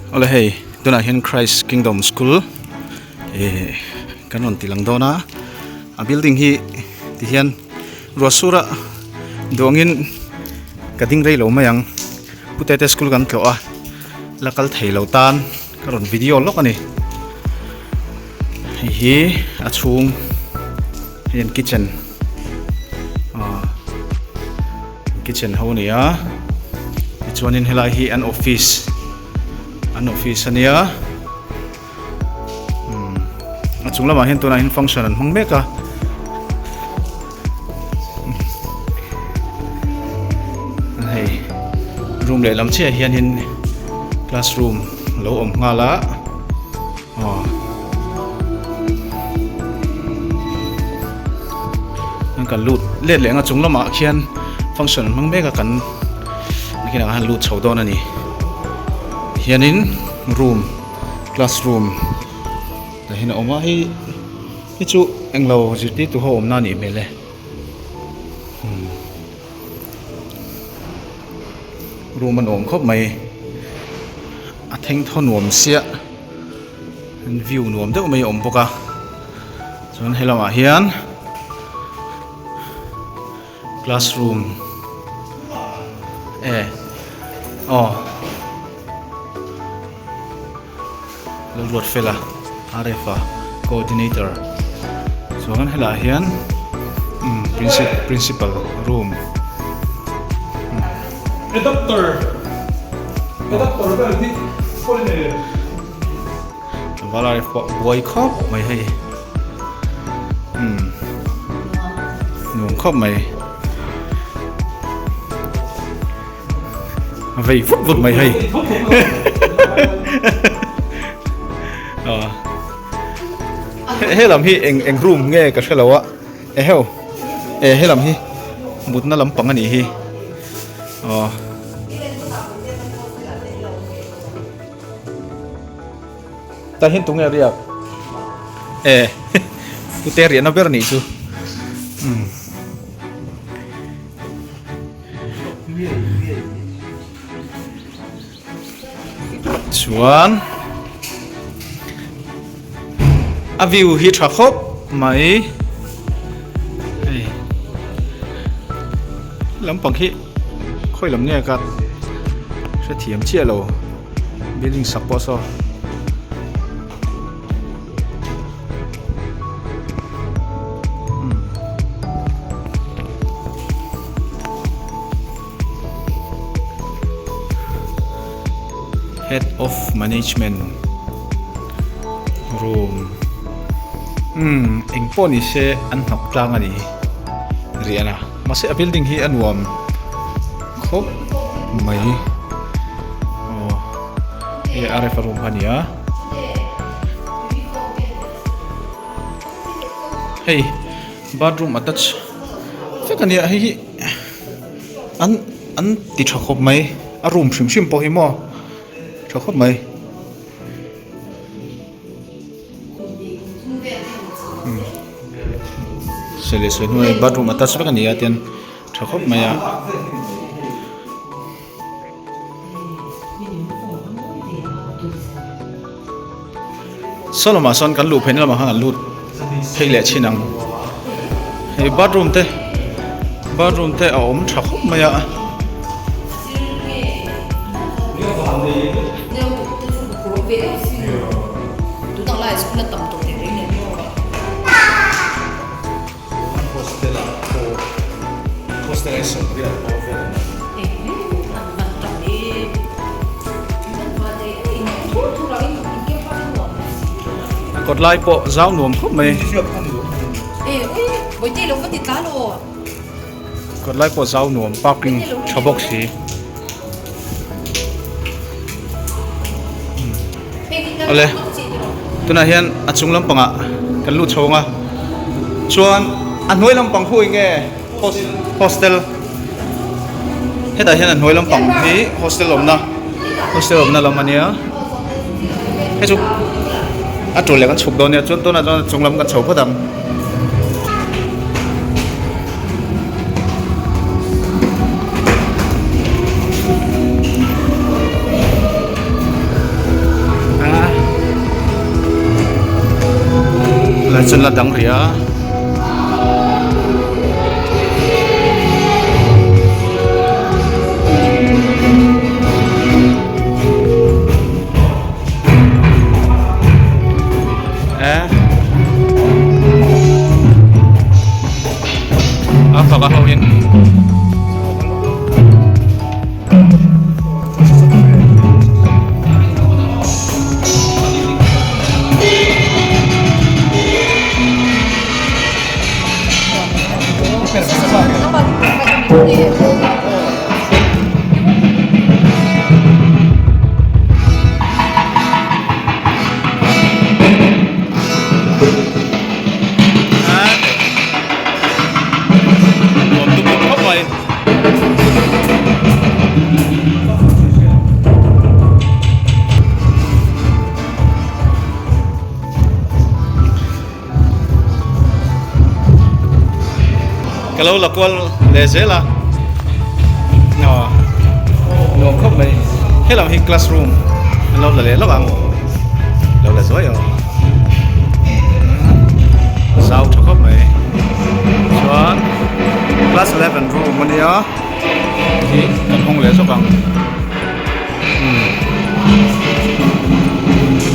Awle hei tunah hian Christ Kingdom School eh kan rawn ti lang dawn a a building hi ti hian ruah sur a duangin ka ding rei lo mai ang pute te school kan tlawh a la kal thei lo tan ka rawn video lawk a ni hei hi a chhung hei an kitchen ah. Kitchen ho a ni a tichuanin helai hi an office an office a nia umm a chung lamah hian tunah hian function an hmang mek a hei room lehlam chiah hianin classroom a lo awm nghal a. Aw an kan lut let leh anga chung lamah khian function an hmang mek a kan nakinah khan lut chho dawn a ni hianin room classroom tah hian a awm a hei hi chu englo zirtirtu ho awmna a nih hmel e. Room a nuam khawp mai a thengthaw nuam siah view nuam deuh mai a awm bawk a chuan he lamah hian classroom e aw. Lalruatfela RF a coordinator chuan helaiah hian umm principal room Adapter adapter vel hi pawi nei em? Tlangval RF pawh buai khawp mai hei umm nuam khawp mai. A vei vut vut mai hei. He lam hi eng eng room nge ka hre lo a e heu e he lam hi mutna lampang a nih hi aw. Tah hian tunge riak e pute riahna ber a nih chu umm. Chuan a view hi tha khawp mai hei lampang hi khawi lam nge ka hrethiam chiah lo building sak pawh saw. Head of management room umm eng pawh ni se an hnawk tlang a ni rian a mahse a building hi a nuam khawp mai aw hei R F a room kha a ni a. Hei bathroom attach vek a nia hei hi an an ti tha khawp mai a room hrim hrim pawh hi maw tha khawp mai sawi leh sawi hnuai bathroom attach vek a ni a tian tha khawp mai a. Saw lamah sawn kan luh pheina lamah khan an lut phei leh thin ang hei bathroom te bathroom te a awm tha khawp mai a. Kawt lai pawh zau nuam khawp mai. Kawt lai pawh zau nuam parking tha bawk si. Awle tunah hian a chung lampangah kan lut chho ang a chuan a hnuai lampang hu eng nge hostel hetah hian a hnuai lampang hi hostel awmna hostel awmna lam a nia hei chu a tul leh kan chhuk dawn nia chuan tunah chuan a chung lam kan chho phawt ang. Chan la dang rih a. Eh. A fak a ho in. Ka lo la kual leh zel a nuam khawp mai helam hi classroom an lo la leh lawk ang lo la zuai ang zau tha khawp mai chuan class 11 room ania hi kan hawng leh zawk ang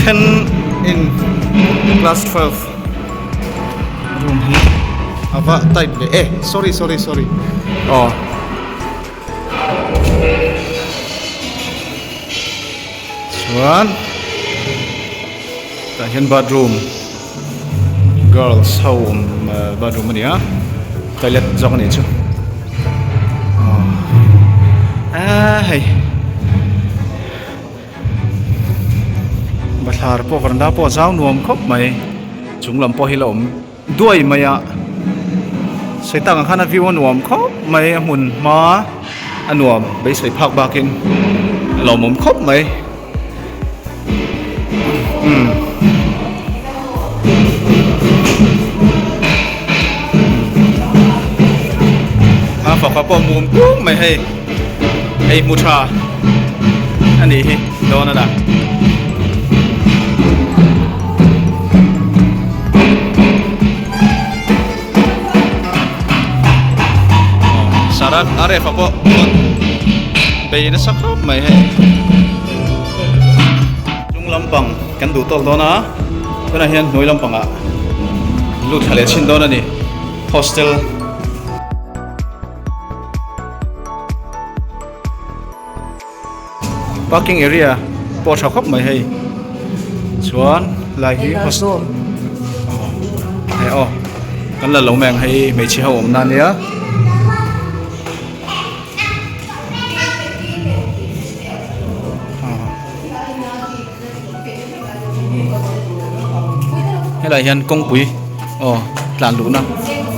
then in class 12 room hi a va tight ve e sorry sorry sorry aw chuan tah hian bathroom girls ho awm bathroom a ni a toilet zawk a nih chu aaa hei bathlar pawh varanda pawh a zau nuam khawp mai chung lam pawh hi la awm duai mai a sawi tak ang khan a view a nuam khawp mai a hmun hma a nuam beisei phak bakin a lawmawm khawp mai. A faka pawh mum kung mai hei hei hmu tha a nih hi dawn a dah. Sarak a ref a pawh chuan bei nasa khawp mai hei chung lampang kan duh tawk dawn a tunah hian hnuai lampangah lut thla leh chhin dawn a ni hostel. Parking area pawh tha khawp mai hei chuan lai hi hostel hei aw kan la lo mai ang hei hmeichhe ho awmna ania. Helai hian kawngpui aw tlan luhna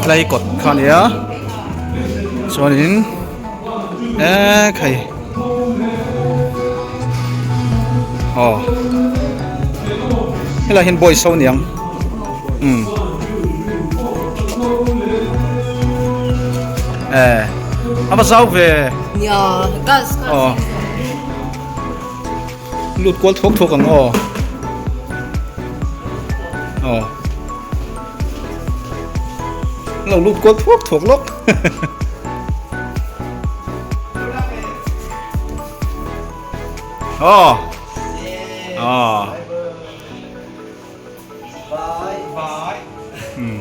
helai hi kawt kha ania chuanin. Eee khai aw helai hian boys ho niang umm eh a va zau ve aw lut kual thuak thuak ang aw aw lo lut kual thuak thuak lawk. Aw aw umm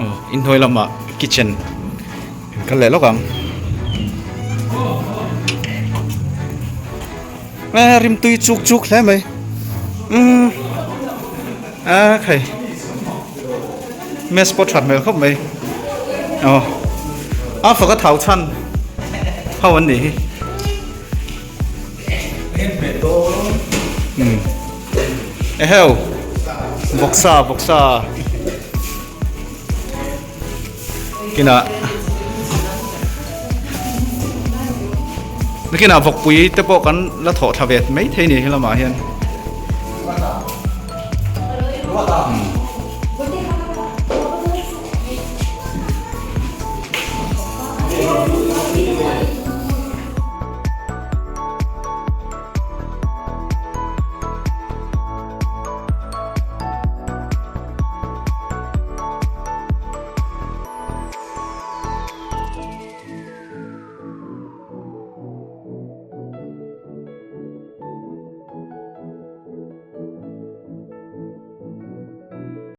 aw inhnuai lamah kitchen kan leh lawk ang. A rimtui chuk chuk hle mai umm a khai mess pawh that hmel khawp mai aw a faka thau chhan ho an nih hi umm eheu vawksa vawksa Kinah nakinah vawkpui te pawh kan la thawh thla ve mai thei a ni he lamah hian.